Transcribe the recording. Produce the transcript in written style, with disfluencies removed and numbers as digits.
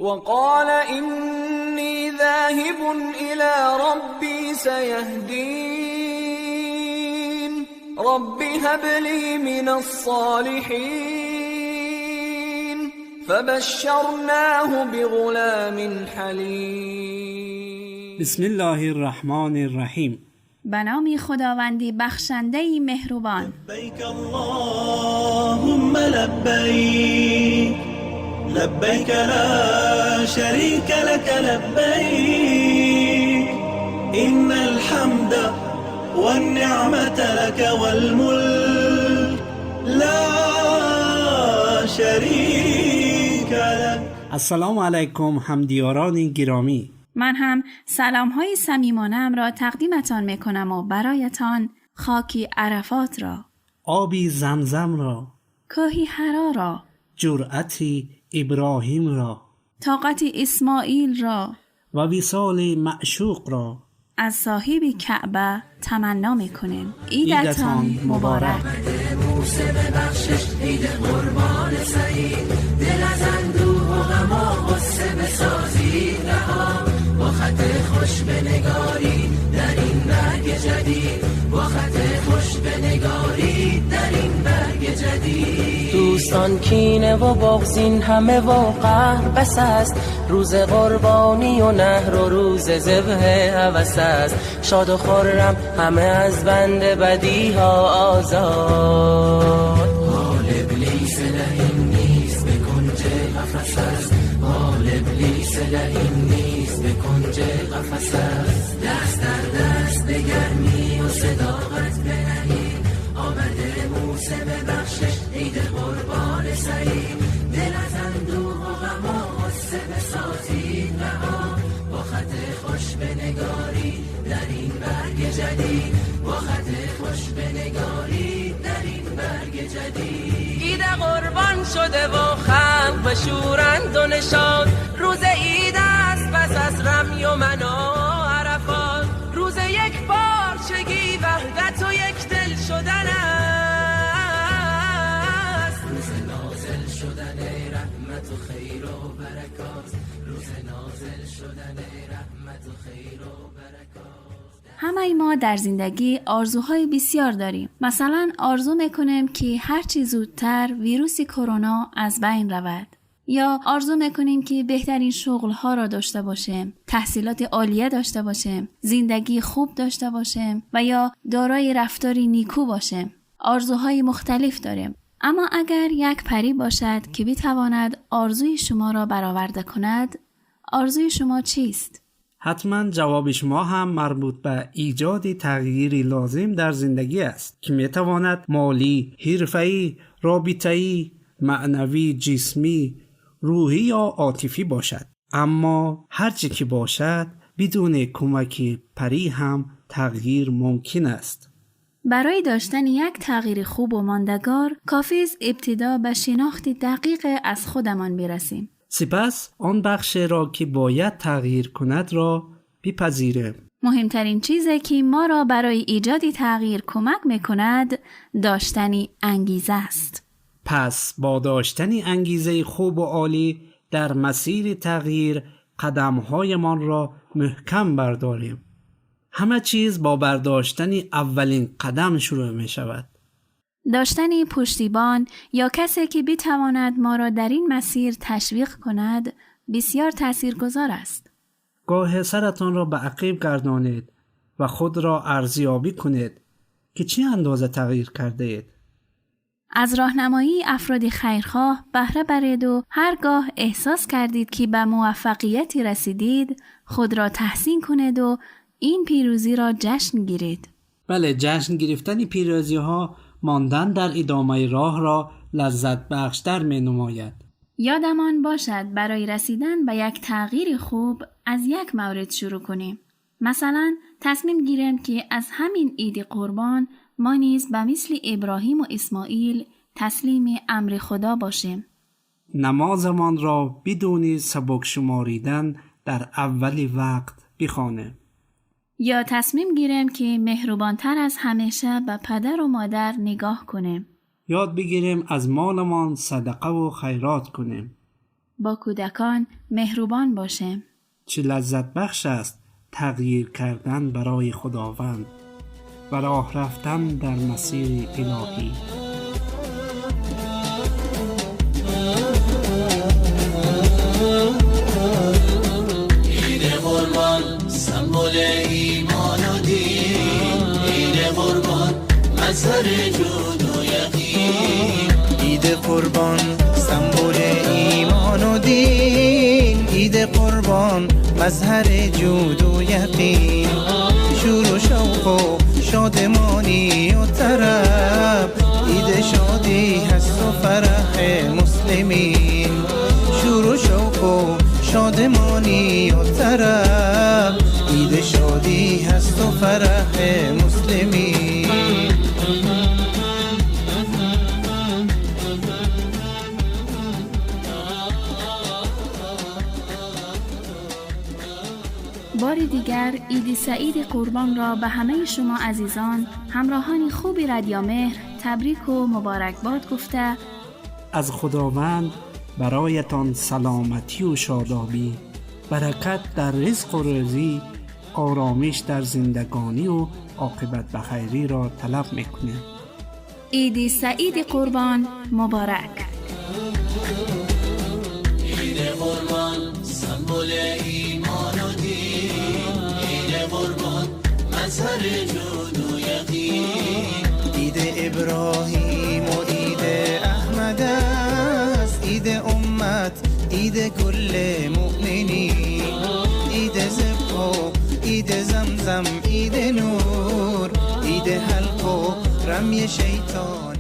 وقال إني ذاهب إلى ربي سيهدين رب هب لي من الصالحين فبشرناه بغلام حليم. بسم الله الرحمن الرحیم. به نام خداوندی بخشنده مهربان. لبیک اللهم لبیک، لبیک لا شریک لک لبیک، ان الحمد والنعمة لک والملک لا شریک لک. السلام علیکم همدیاران گرامی. من هم سلام های صمیمانه‌ام را تقدیمتان میکنم و برایتان خاکی عرفات را، آبی زمزم را، کوهی حرا را، جرأتی ابراهیم را، طاقت اسماعیل را و وصال معشوق را از صاحب کعبه تمنا میکنیم. عیدتان مبارک. موسم بخشش، عید قربان سعید، دل از اندوه و غم و غصه بسازید رها، با خط خوش بنگارید در این برگ جدید، با خط خوش بنگارید در این برگ جدید. دوستان کینه و بغض این همه و قهر بس است، روز قربانی و نحر و روز ذبح هوس است. شاد و خرم همه از بند بدی ها آزاد. حال ابلیس لعین نیست به کنج قفس است، حال ابلیس لعین نیست به کنج قفس است. دست در دست به گرمی و صداقت بنهید، آمده موسم بخشش، عید قربان سعید. دل از اندوه و غم و غصه بسازید رها، با خط خوش بنگارید در این برگ جدید، با خط خوش بنگارید در این برگ جدید. عید قربان شده و خلق بشورند و نشاط، روز عید است پس از رمی و منا عرفات. روز یک پارچگی، وحدت و یک دل شدن است. روز نازل شدن رحمت و خیر و برکات، روز نازل شدن رحمت و خیر و برکات. همه ما در زندگی آرزوهای بسیار داریم. مثلا آرزو میکنیم که هر چی زودتر ویروس کرونا از بین رود، یا آرزو میکنیم که بهترین شغلها را داشته باشیم، تحصیلات عالیه داشته باشیم، زندگی خوب داشته باشیم و یا دارای رفتاری نیکو باشیم. آرزوهای مختلف داریم. اما اگر یک پری باشد که بتواند آرزوی شما را برآورده کند، آرزوی شما چیست؟ حتما جواب شما هم مربوط به ایجاد تغییری لازم در زندگی است که میتواند مالی، حرفه‌ای، رابطه‌ای، معنوی، جسمی، روحی یا عاطفی باشد. اما هرچی که باشد، بدون کمک پری هم تغییر ممکن است. برای داشتن یک تغییر خوب و ماندگار، کافی است ابتدا به شناخت دقیق از خودمان برسیم. سپس آن بخش را که باید تغییر کند را بپذیریم. مهمترین چیزی که ما را برای ایجاد تغییر کمک میکند، داشتن انگیزه است. پس با داشتن انگیزه خوب و عالی در مسیر تغییر قدمهایمان را محکم برداریم. همه چیز با برداشتن اولین قدم شروع می شود. داشتن پشتیبان یا کسی که بتواند ما را در این مسیر تشویق کند بسیار تاثیرگذار است. گاه سرتان را به عقب گردانید و خود را ارزیابی کنید که چه اندازه تغییر کرده اید. از راهنمایی افراد خیرخواه بهره برید و هرگاه احساس کردید که به موفقیتی رسیدید، خود را تحسین کنید و این پیروزی را جشن گیرید. بله، جشن گرفتن پیروزی ها ماندن در ادامه راه را لذت بخشتر می نماید. یادمان باشد برای رسیدن به یک تغییر خوب از یک مورد شروع کنیم. مثلا تصمیم گیریم که از همین عید قربان ما نیز به مثل ابراهیم و اسماعیل تسلیم امر خدا باشیم. نمازمان را بدون سبک شماریدن در اول وقت بخوانیم. یا تصمیم گیریم که مهربانتر از همیشه به پدر و مادر نگاه کنیم. یاد بگیریم از مالمان صدقه و خیرات کنیم. با کودکان مهربان باشیم. چه لذت بخش است تغییر کردن برای خداوند و راه رفتن در مسیر الهی. عید قربان سمبل ایمان و دین، عید قربان مظهر جود و یقین. عید قربان سمبل ایمان و دین، عید قربان مظهر جود و یقین. شور و شوق و شادمانی و طرب، عید شادی هست و فرح مسلمین. شور و شوق و شادمانی و طرب، عید شادی هست و فرح مسلمین. بار دیگر عید سعید قربان را به همه شما عزیزان همراهان خوب رادیو مهر تبریک و مبارکباد گفته، از خداوند برایتان سلامتی و شادابی، برکت در رزق و روزی، آرامش در زندگانی و عاقبت بخیری را طلب میکنیم. عید سعید قربان مبارک. عید قربان سمبل ایمان و دین، عید قربان مظهر جود و یقین. عید ابراهیم و عید احمد است، عید امت، عید کل مؤمنین. عید ذبح و عید زمزم، عید نور، عید حلق و رمی شیطان.